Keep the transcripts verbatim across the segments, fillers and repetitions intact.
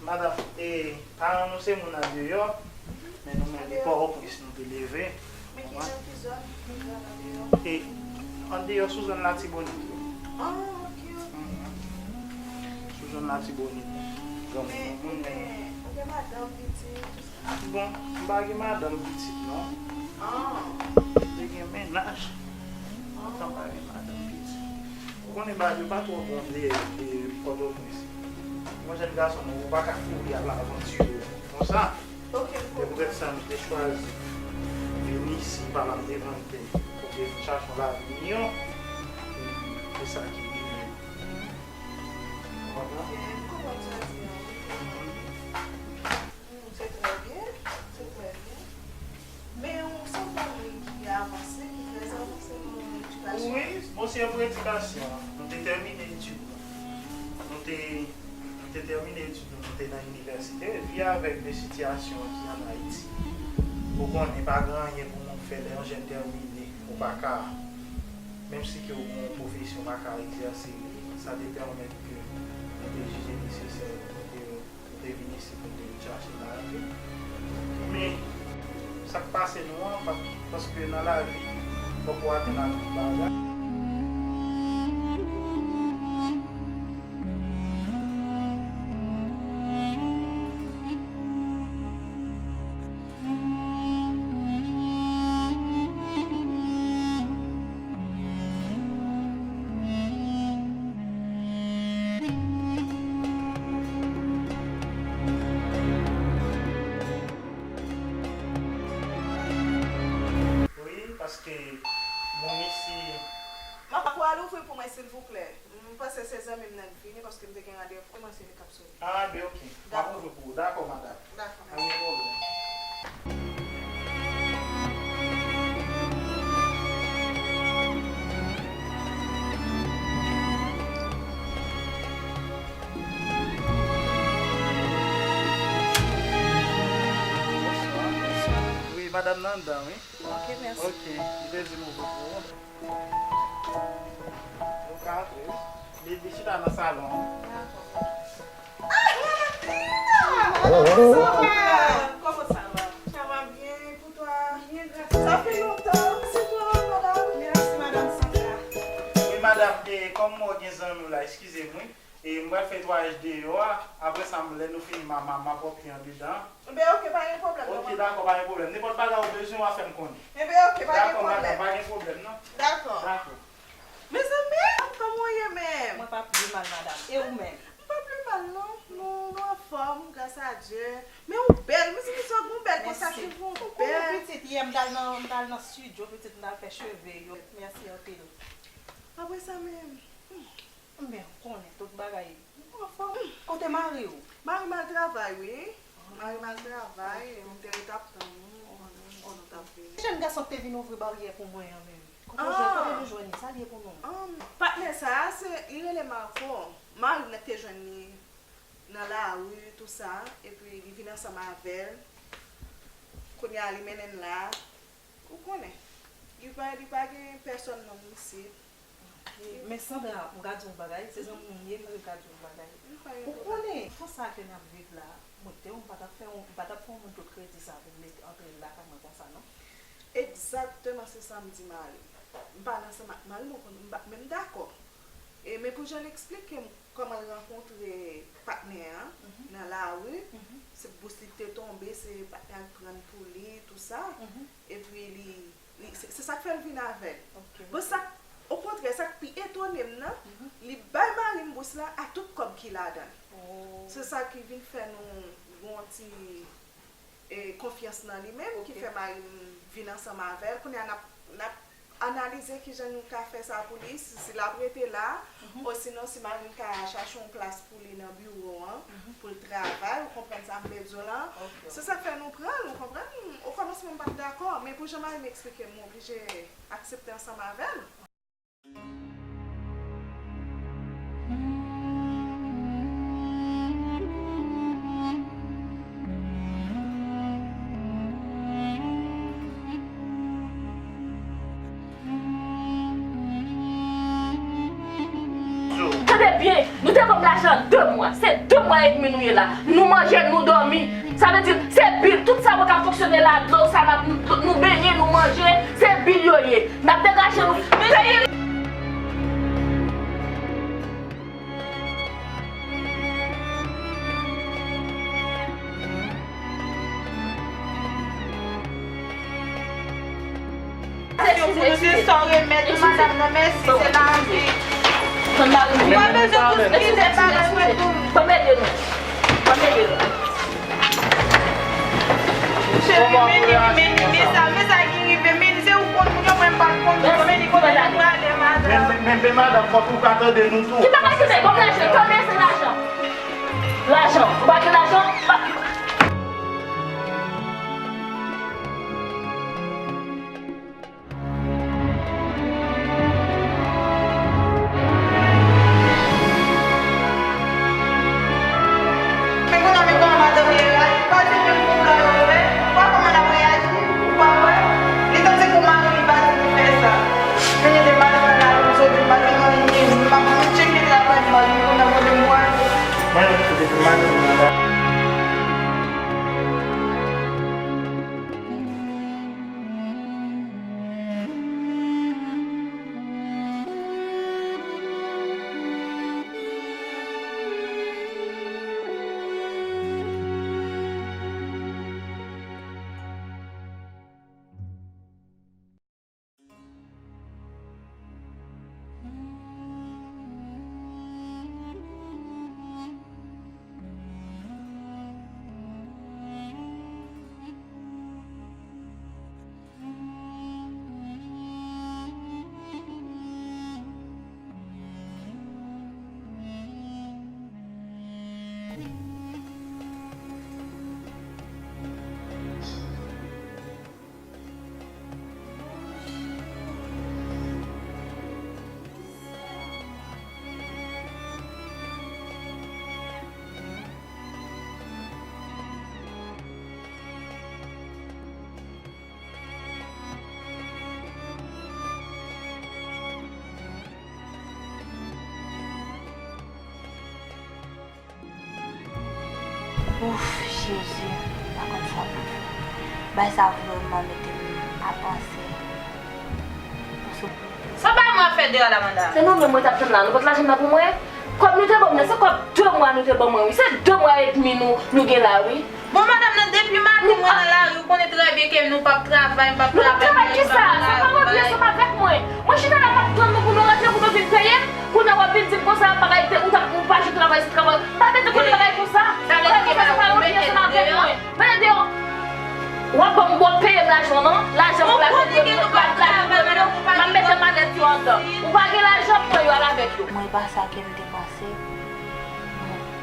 Madanm, e, paran nou se moun andeyò, men nou menm Andeyò. Pòtoprens nou te leve. Men ki jan ki zòn ki zòn andeyò? E, andeyò sou zòn Latibonit, wi. Ah, ok, ok. Mhm. Sou zòn Latibonit. Granmoun, men, moun, men men, ou gen madanm, pitit, tout sa? Bon, m pa gen madanm, pitit, non. Ah. M te gen mennaj. Ah. Sa m pa gen madanm, pitit. Ou konnen bagay yo pa twò bon deyò, e, Pòtoprens. Yon jèn gason, non, ou pa ka kouri al avanti konsa. Ok, m konprann. Se poutèt sa m te chwazi vin isi, papa m te mande pou m te vin chache yon lavi miyò. E se sa ki rive. Ou konprann? Ok, m konprann sa w di a, wi. Mhm. Hmm, se trè byen, se trè byen. Men ou se yon moun ki avanse, ki trè avanse nan edikasyon. Wi, bon, se yon predikasyon. Nou te tèmine etid nou. Nou te, nou te tèmine etid nou, nou te nan inivèsite. Epi avèk de sitiyasyon ki ann Ayiti, ou konnen pa gen anyen pou moun fè lè yon jèn tèmine, ou pa ka, menm si ke ou gen yon pwofesyon, ou pa ka egzèse li, sa te pèmèt ke nou te jije nesesè pou nou te Mwen te vin isi pou m te vin chache lavi. Men, sa k pase nou an, pa-, paske nan lavi, fòk ou atenn a tout bagay. Wi, paske moun isi. Mwen, ou al ouvri pou mwen, silvouplè. M panse se zanmi m nan k vini, paske m te gen randevou. Kòmanse li k ap sone. Ah, ben ok. M ap ouvri pou ou. Dakò, madanm. Dakò, mèsi. Pa gen pwoblèm. Bonswa. Bonswa. Wi, madanm nan anndan, wi. Ok, mèsi. Ok, li te di m ouvri pou ou. Ou ka antre, wi. Li, li chita nan salon an. Dakò. Ah, Valentina! Bonsoir! Comment ça va? Ça va bien, et pour toi? Bien, grâce à Dieu. Ça fait longtemps, c'est toi, madame? Merci, madame Sandra. Wi, madanm, e kòm mwen gen zanmi w la, eskize m, wi. E m pral fè netwayaj deyò a, apre sa, lè nou fini, m a, m a, m a pwòpte andedan. Ben, ok, pa gen pwoblèm, non, madanm. Ok, dakò, pa gen pwoblèm. Nenpòt bagay ou bezwen, w a fè m konnen. Eben, ok, pa gen pwoblèm. Dakò, madanm, pa gen pwoblèm, non. Dakò. Dakò. Mezanmi, kòman w ye menm? Mwen pa pi mal, madanm. E ou menm? M pa pi mal, non. Nou, nou anfòm, gras a Dye. Men ou bèl, mezanmi, sa w gen w bèl konsa, cheve w bèl. Mèsi. Ou konnen pitit, yè m t al nan, m t al nan estidyo, pitit, m t al fè cheve yo. Mèsi anpil. Apre sa menm, hmm. Men ou konnen tout bagay anfòm. Kote mari w? Mari m al travay, wi. Mari m al travay, m te ret ap tann ou, ou konnen, ou konnen w t ap vini. Jèn gason k te vin ouvri baryè pou mwen an menm. Kote w jwenn, kote nou jwenn li? Sa l ye pou nou? Patnè sa a, se, li rele Marco. Mari m nan te jwenn li nan lari, tou sa, epi li vin ansanm avè l. Kounye a, li mennen l la. Ou konnen, li pa, li pa gen pèsòn nonm isit. Men Sandra, m ka di w yon bagay, se zanmi w m ye, men m ka di w yon bagay. Ou konnen, tan sa ke n ap viv la, mwen te, m pa t ap fè yon, m pa t ap fè yon moun tout kredi sa pou m mete antre l lakay mwen konsa, non. Egzakteman, se sa m di mari m. M pale ansanm ak mari m, ou konnen, m pa, men m dakò. E, men pou jan l eksplike m, kòman l rankontre patnè an nan lari, se bous li te tonbe, se patnè an pran l pou li, tou sa. Epi li, li, se, se sa k fè l vin avè l. Bon, sa k, okontrè, sa k pi etone m nan, li bay mari m bous la a tout kòb ki ladan l. Se sa ki vin fè nou gon ti e, konfyans nan li menm ki fè mari m vin ansanm avè l. Kounye a, n ap, n ap analize kijan nou ka fè sa pou li, si, si l ap rete la, osinon si mari m ka chache yon plas pou li nan biwo an, pou l travay, ou konprann sa m vle di w lan. Se sa k fè nou pran l, ou konprann? Okòmansman, m pa t dakò, men pou jan mari m eksplike m, m oblije aksepte ansanm avè l. Tande byen, nou te ban m lajan de mwa. Se de mwa edmi nou ye la. Nou manje, nou dòmi. Sa vle di, se bil, tout sa mwen ka fonksyone la, dlo, sa n ap, nou, nou benyen, nou manje, se bil yo ye. N ap degaje nou, peye. Yo pou nou se sa w remèt nou, madanm nan, mèsi, se lavi. Tann mari m. Mwen bezwen pou kite bagay mwen pou. Ban m ede nou. Ban m ede nou. Cheri, men, men, men, men sa, men sa ki rive, men se ou konn moun yo, mwen m pa t konn moun yo, men li kote nou prale, madanm. Men, men, men, men, madanm, fòk ou ka tande nou tou. Ki pa ka tande, ban m lajan, tande se lajan. Lajan, ou pa gen lajan? Pa- Men kounye a, men kòman madanm li reyaji? Pase menm pou blan yo, wi. Ou pa kòman l ap reyaji? Ou pa wè? Li tann se pou mari li pati pou fè sa. Men gen de madanm nan lari, m soti, m pa jwenn anyen. M ap vin tcheke travay m, m pa jwenn kounye a, mwen menm mwen. Mwen, se te pou madanm nan la. Ouf, Jezi, m pa konn sa pou m fè. Bagay sa vrèman mete m a panse. Sa bay mwen fè deyò la, Manda? Se nou menm mwen t ap tann la, nou pot lajan nan pou mwen. Kòb nou te ban mwen, se kòb de mwa nou te ban mwen, wi. Se de mwa edmi nou, nou gen la, wi. Bon, madanm nan, depi maten mwen nan lari, ou konnen trè byen ke nou p ap travay, m p ap travay, mwen pa travay. Nou p ap travay kisa? Sa pa revyen ansanm avèk mwen. Mwen chita la, m ap tann nou pou nou rantre, pou nou vin peye m. Kounye a w ap vin di m konsa, bagay te, ou t ap, ou pa janm travay, se travay. M pa bezwen konn bagay konsa. Bagay konsa, sa pa revyen ansanm avèk mwen. Mete deyò. W ap ban m, w ap peye m lajan, non? Lajan pou lajan, lajan pou yo, m ap mete malèt yo anndan. Ou pa gen lajan, pran yo, al avèk yo. Mwen, e pa sa ke m te panse.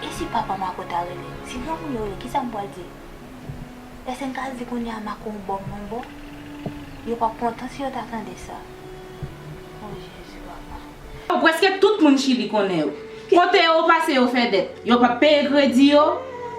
E si papa Mako ta rele? Si granmoun yo rele, kisa m pral di? Èske n ka di kounye a Mako yon bòm mwen bon? Yo p ap kontan si yo ta tande sa. O Jezi, papa. Prèske tout moun Chili konnen yo. Kote yo pase yo fè dèt. Yo p ap peye kredi yo.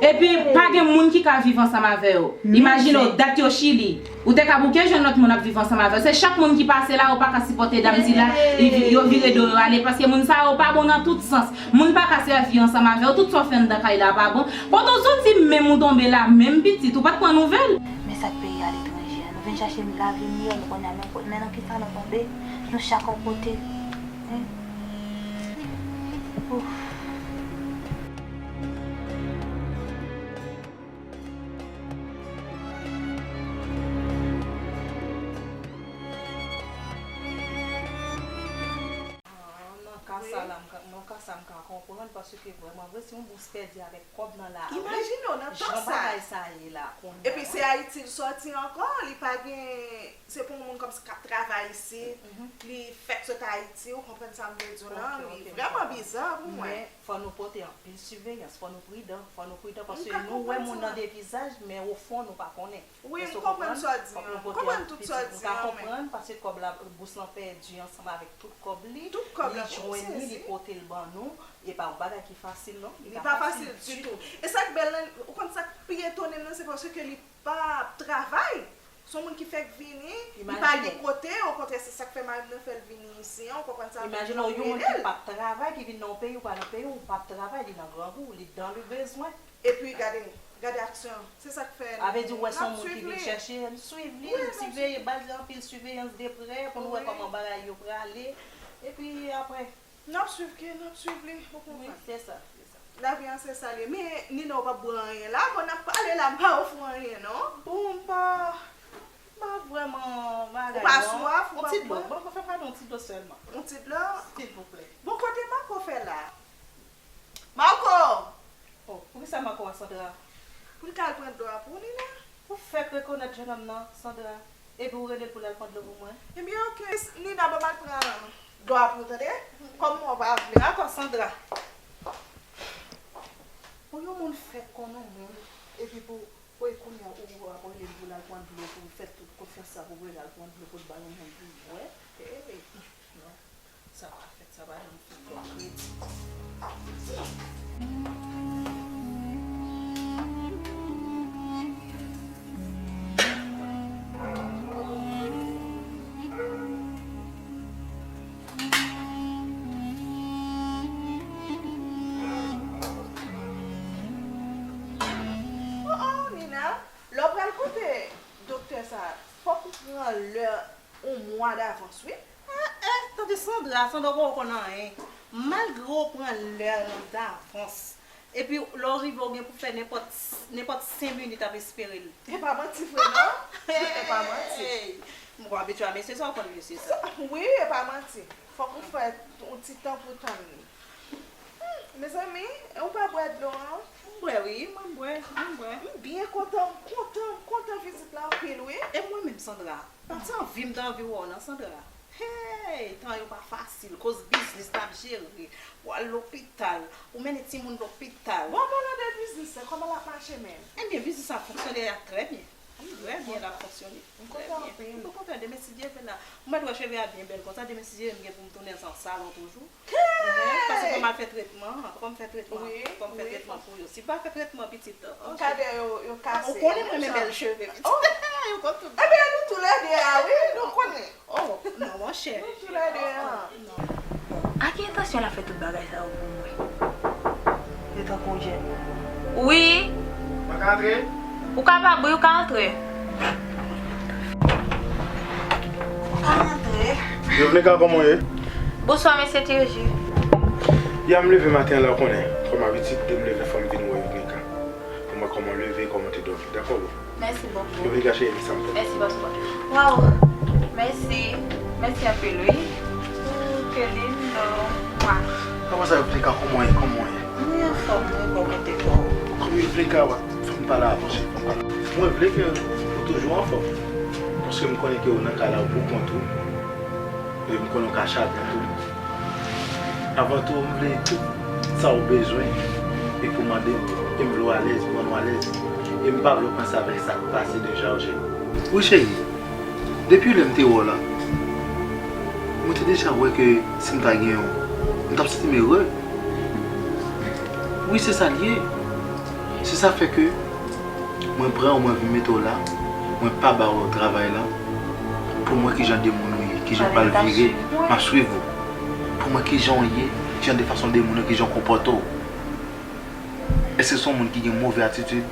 Epi, pa gen moun ki ka viv ansanm avè yo. Imajine w, dat yo Chili. Ou te ka bouke jwenn lòt moun ap viv ansanm avè w. Se chak moun ki pase la, yo pa ka sipòte dam sila, li vi-, yo vire do yo ale. Paske moun sa yo pa bon nan tout sans. Moun pa ka sèvi ansanm avè w. Tout sa w fè anndan kay la pa bon. Pandan w soti, menm ou tonbe la, menm pitit, ou pa t pran nouvèl. Men sa k peyi aletranje a. Nou vin chache lavi miyò, nou konnen a men, men nan kisa nou tonbe. Nou chak yon kote. Hein? Ouf. Ah, nan ka sa la, m ka, nan ka sa, m ka konprann, paske vrèman vre, si yon bous pèdi avèk kòb nan lari, imajine w nan tan sa, jan bagay sa ye la kounye a. Epi se Ayiti l sòti ankò, li pa gen, se pa yon moun kòmsi k ap travay isit, li fèk sot Ayiti, ou konprann sa m vle di w lan, li vrèman biza pou mwen. Men fò nou pote anpil siveyans, fò nou pridan, fò nou pridan, paske nou wè moun nan de vizaj, men ofon nou pa konnen. Wi, m konprann sa w di an. M konprann tout sa w di an, men. M ka konprann, paske kòb la, bous lan pèdi ansanm avèk tout kòb li. Tout kòb la, li jwenn li, li pote l ban nou. E pa yon bagay ki fasil, non. Li pa fasil ditou. E sa k bèl lan, ou konn sa k pi etone m nan, se paske li pa ap travay. Se yon moun ki fèk vini, li pa gen kote, okontrè, se sa k fè mari m nan fè l vini isi an, ou konprann sa, pou nou ede l. Imajine w, yon moun ki p ap travay, ki vin nan yon peyi, ou pa nan peyi, ou p ap travay, li nan grangou, li dan le bezwen. Epi, gade, gade aksyon an, se sa k fè n ap swiv li. Sa vle di, w wè se yon moun ki vin chèche, n swiv li, n siveye, ba l anpil siveyans de prè, pou nou wè kòman bagay yo prale. Epi, apre, N ap swiv ke, n ap swiv li, ou konprann? Wi, se sa, se sa. Lavi an se sa l ye. Men, Nina, ou p ap bwè anyen la, bon, n ap pale la, m pa ofri w anyen, non. Bon, m pa, m pa vrèman bagay, non. Ou pa swaf, ou pa bwè? Yon ti dlo, bon, fè m gade yon ti dlo sèlman. Yon ti dlo? Silvouplè. Bon, kote Marco fè la? Marco! Oh, poukisa Marco a, Sandra? Pou l ka al pran dlo a pou ou, Nina. Ou fèk rekonèt jennonm nan, Sandra, epi w rele l pou l al pran dlo pou mwen? Ebyen, oke, Nina, ban m al pran dlo a pou ou, tande? Kòm mwen w pa vle. Dakò, Sandra. Pou yon moun fèk konnen w menm, epi pou, pou e kounye a ou ap rele l pou l al pran dlo, pou w fè tout konfyans sa, pou w rele al pran dlo, pou l bay yon moun pou l bwè. Hey, non. Sa pa fèt, sa pa janm fèt, fò kredi. Oh, oh, Nina, lè w pral kote doktè sa, fòk ou pran lè yon mwa davans, wi. Ah, eh, tande Sandra, Sandra poko konn anyen. Malgre w pran lè nan davans, epi lè w rive, w gen pou fè nenpòt, nenpòt senk minit ap espere l. E pa manti vre, non? E pa manti. Hey! M kwè abitye a mesye sa, w konn mesye sa. Sa, wi, e pa manti. Fòk ou fè yon ti tan pou w tann li. Hmm, mezanmi, e ou pa bwè dlo an? M bwè, wi, mwen bwè, mwen bwè. M byen kontan, m kontan, m kontan vizit la anpil, wi. E mwen menm, Sandra. Pati anvi m t anvi wè w nan Sandra. Hey, tan yo pa fasil, koz biznis n ap jere, w al lopital, ou mennen timoun lopital. Bon, an palan de biznis la, kòman l ap mache menm? Ebyen, biznis la ap fonksyone, ap trè byen. Trè byen, l ap fonksyone. M kontan anpil. M kontan, demen si Dye vle la. Ou mèt wè cheve a byen bèl konsa, demen si Dye vle m gen pou m tounen nan salon toujou. Hey! Paske fò m al fè tretman, fò m fè tretman, fò m fè tretman pou yo. Si m pa fè tretman, pitit, oh, kade yo, yo kase. Ou konnen mwen renmen bèl cheve, pitit. Oh! Yo konn tout. Ebyen, nou toulède a, wi, nou konnen. Oh, non, monchè. Nou toulède a. Non. A ki entansyon l ap fè tout bagay sa yo pou mwen? Yo tankou jèn. Wi. Mwen ka antre? Ou kapab, wi, ou ka antre. Ou ka antre. Byenvni, ka kòman w ye? Bonswa, mesye Tirji. Ya m leve maten an la, ou konnen, kòm abitid, de m leve, fò m vin wè Yudnika. Pou m wè kòman w leve, kòman w te dòmi. Dakò, boo? Mèsi bokou. Yudnika, cheri, sa m pou. Mèsi, bonswa. Waw. Mèsi. Mèsi anpil, wi. Oh, ke lindo. Mwa. Kòman sa, Yudnika, kòman w ye? Kòman w ye? Mwen anfòm, wi, boo, mwen te fò. Kòm Yudnika, w ap fè m pale avanse, fè m pale. Mwen vle ke ou toujou anfòm. Paske m konnen ke ou nan kay la, ou pou kont ou. E m konnen w ka chape tou. Avan tou, m vle tout sa w bezwen, e pou mande m, e m vle w alèz, m rann ou alèz. E m pa vle w panse avèk sa k pase deja, Jeni. Wi, cheri, depi lè m te wè w la, mwen te deja wè ke si m ta gen w, m t ap santi m ere. Wi, se sa l ye. Se sa fè ke mwen pran w, mwen vin mete w la, mwen pa ba w travay la, pou m wè kijan de moun ou ye, kijan w pral vire, m ap swiv ou. Pou m wè kijan w ye, kijan de fason de moun ou ye, kijan w konpòte w. Èske se yon moun ki gen move atitid,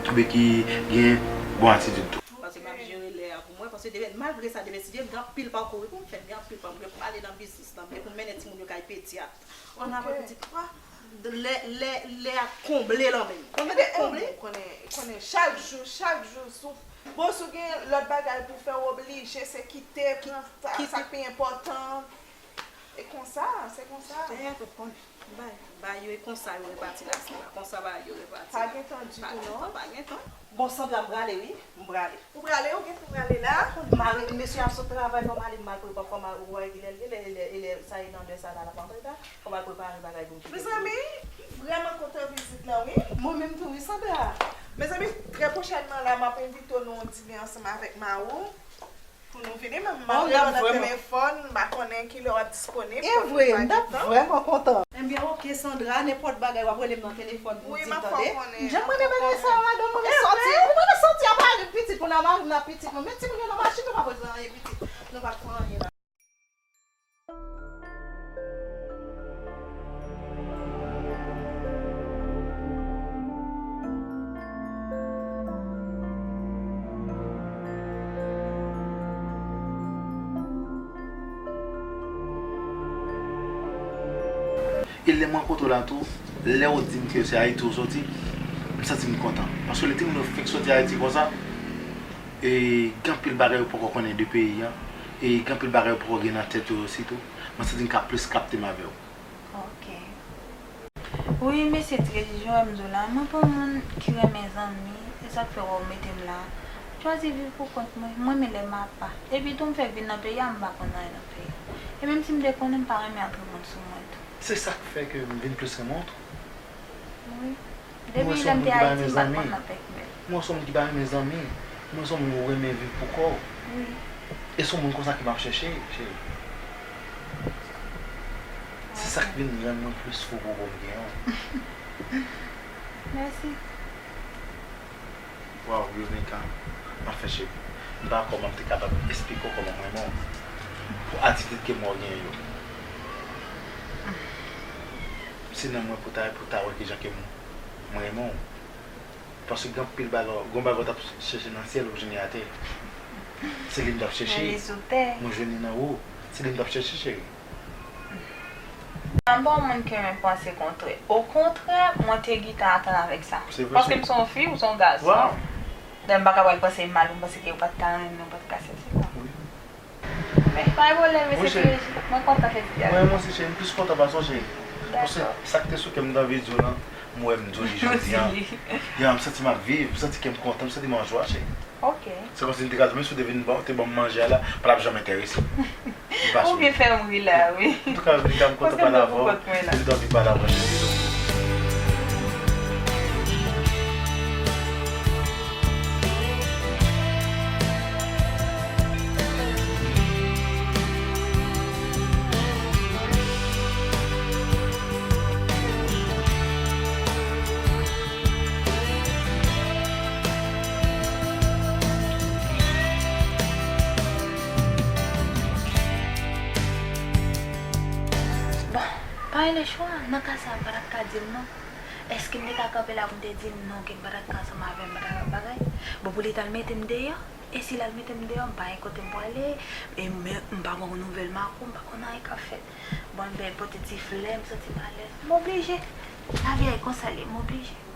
oubyen ki gen bon atitid tou? Paske m ap jere lè a pou mwen, paske demen, malgre sa, demen, si Dye, m gen anpil pakou, wi, pou m fè, m gen anpil pa, m gen pou m ale nan biznis lan, m gen pou m mennen timoun yo kay pedyat. Ann apre pitit, lè, lè, lè a konble lan men m. Konbyen lè konble? Ou konnen, konnen chak jou, chak jou, si w, bon, si w gen lòt bagay pou w fè, w oblije se kite, pran sa, sa k pi enpòtan. E konsa, se konsa. Dayè, tout konnen. Bay, bay yo, e konsa yo repati la, Sandra. Konsa bay yo repati. Pa gen tan ditou, non. Pa gen tan, pa gen tan. Bon, Sandra, m prale, wi. M prale. Ou prale, ou gen pou prale la? Mari, mesye ap sot travay, fò m ale, m al prepare, fò m al wè kilè l ye, lè, lè, lè, sa e nan lè sa la, l ap antre la. Fò m al prepare bagay pou m kite. Mezanmi, m vrèman kontan vizit lan, wi. Mwen menm tou, wi, Sandra. Mezanmi, trè pwochènman la, m ap envite w nan yon dine ansanm avèk mari w. Pou nou vini, men m ap rele w nan telefòn, m pa konnen kilè w ap disponib. E vre, m t ap vrèman kontan. Ebyen, oke, Sandra, nenpòt bagay, w ap rele m nan telefòn pou w di m, tande. M janm renmen bagay sa yo, madanm, mwen renmen sòti. Ou renmen sòti a? Mari m pitit, pou nan mari m nan pitit mwen. Men timoun yo nan machin, nou pa bezwen anyen pitit. Nou pa bezwen anyen la. E lè m rankontre w la tou, lè w di m ke se Ayiti w soti, m santi m kontan. Paske lè timoun yo fenk soti Ayiti konsa, e gen anpil bagay yo poko konnen de peyi an, e gen anpil bagay yo poko gen nan tèt yo osi tou, mwen santi m ka plis kapte m avè w. Ok. Wi, mesye Tredi, jan w wè m di w la, mwen pa yon moun ki renmen zanmi, se sa k fè w wè w mete m la. M chwazi viv pou kont mwen, mwen renmen lè m apa. Epi tou m fèk vin nan peyi a, m pa konn anyen nan peyi a. E menm si m te konnen, m pa renmen antre moun sou mwen tou. Se sa k fè ke m vin plis renmen w tou. Wi. Depi lè m te Ayiti, m pa t konn nan pèk mèt. Mwen se yon moun ki pa renmen zanmi. Mwen se yon moun ou renmen viv pou kò w. Wi. E se yon moun konsa ke m ap chèche, cheri. Se sa k vin rann mwen plis fou pou kò m gen an. Mèsi. Waw, Yonika, m ap fè cheri. M pa kwè m ap te kapab esplike w kòman m renmen w. Pou atitid ke m wè w genyen yo. Se nan mwen pou ta, pou ta wè kijan ke m, mwen renmen w. Paske gen anpil bagay, gen bagay w t ap chèche nan syèl, ou jwenn li atè. Se li m t ap chèche. Men li sou tè. Mwen jwenn li nan ou. Se li m t ap chèche, cheri. M pa yon moun ki renmen panse kontrè. Okontrè, mwen te gentan atann avèk sa. Se vre, cheri. Paske m se yon fi, ou se yon gason. Waw. Donk, m pa ka pral panse mal, m panse ke ou pa t ka renmen, ou pa t ka sèche sa. Wi. Men, pa gen pwoblèm, mesye Tredi. Mwen kontan fè ti gaz. Mwen, mwen osi, cheri, m plis kontan pase w, cheri. Paske sa k te sou kè m nan videyo lan, m wè m di w li jodi a. Ya, m santi m ap viv, m santi kè m kontan, m santi m an jwa, cheri. Ok. Se kòmsi m te ka di w, menm si w te vin ban, te ban m manje a la, pa t ap janm enterese m. Ou byen fè m ri la, wi. Antouka, Yonika, m kontan pale avè w. Paske m nan pou kont mwen la. M t anvi pale avè w, cheri. Bon, pa gen lechwa, nan ka sa a, m pa t ap ka di l non. Èske m te ka kanpe la pou m te di l non, ke m pa t ap ka ansanm avè l, m pa t ap bagay? Bon, pou li t al mete m deyò, e si l al mete m deyò, m pa gen kote m prale, e m, m pa konn nouvèl Makou, m pa konn anyen k ap fèt. Bon, l vin pote ti flè, m santi m alèz. M oblije. Lavi a e konsa l ye, m oblije.